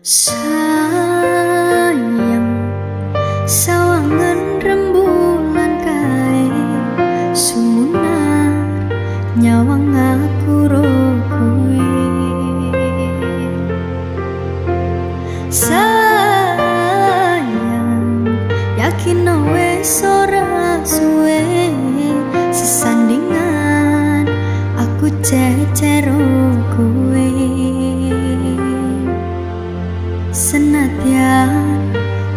Sayang, sawangan rembulan kae sumunar nyawang aku ro kowe. Sayang, yakin wis ora suwe sesandingan aku cecero kowe. Senadyan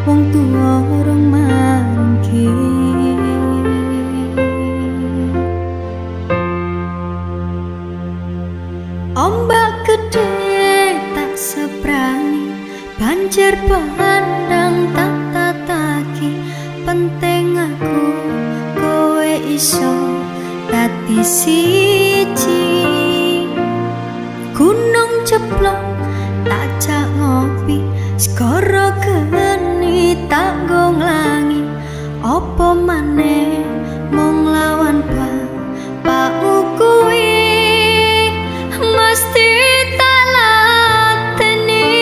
wong tuwa rong marengke, ombak gede tak seprani, banjir bandang tak tataki, penting aku kowe iso dadi siji. Gunung ceplok tak jak ngopi, segara geni tak nggo nglangi, apa maneh mung lawan bapakmu kuwi mesti tak lateni.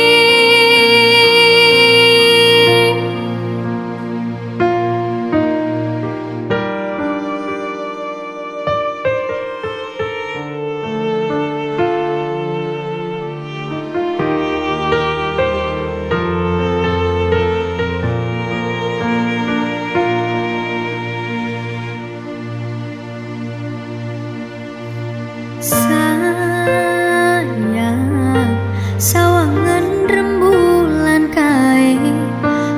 Sayang, sawangan rembulan kae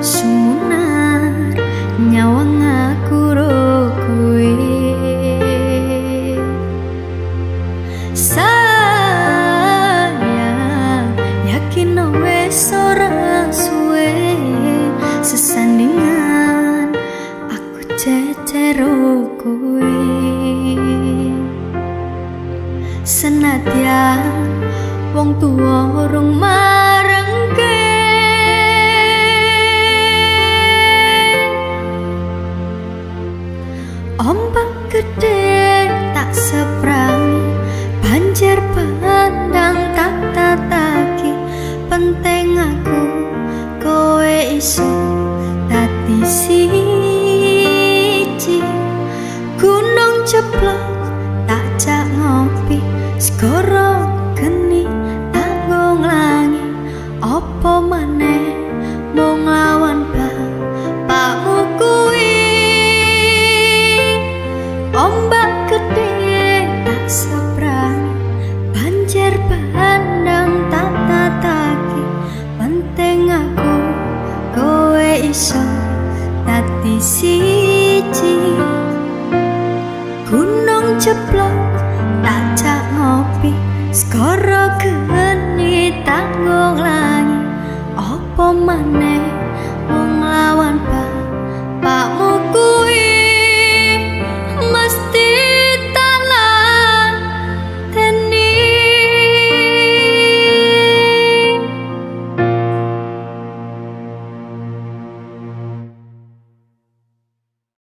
sumunar nyawang aku ro kowe. Sayang, yakin wis ora suwe sesandingan aku cecero kowe. Senadyan wong tuwa rong marengke, ombak gede tak seprangi, banjir bandang tak tataki, penting aku kowe iso dadi siji. Gunung ceplok tak jak ngopi, segara geni tak nggo nglangi, apa maneh mung lawan bapakmu kuwi. Ombak gede tak seprani, banjir bandang tak tataki, penting aku kowe iso dadi siji. Gunung ceplok tak jak ngopi, segara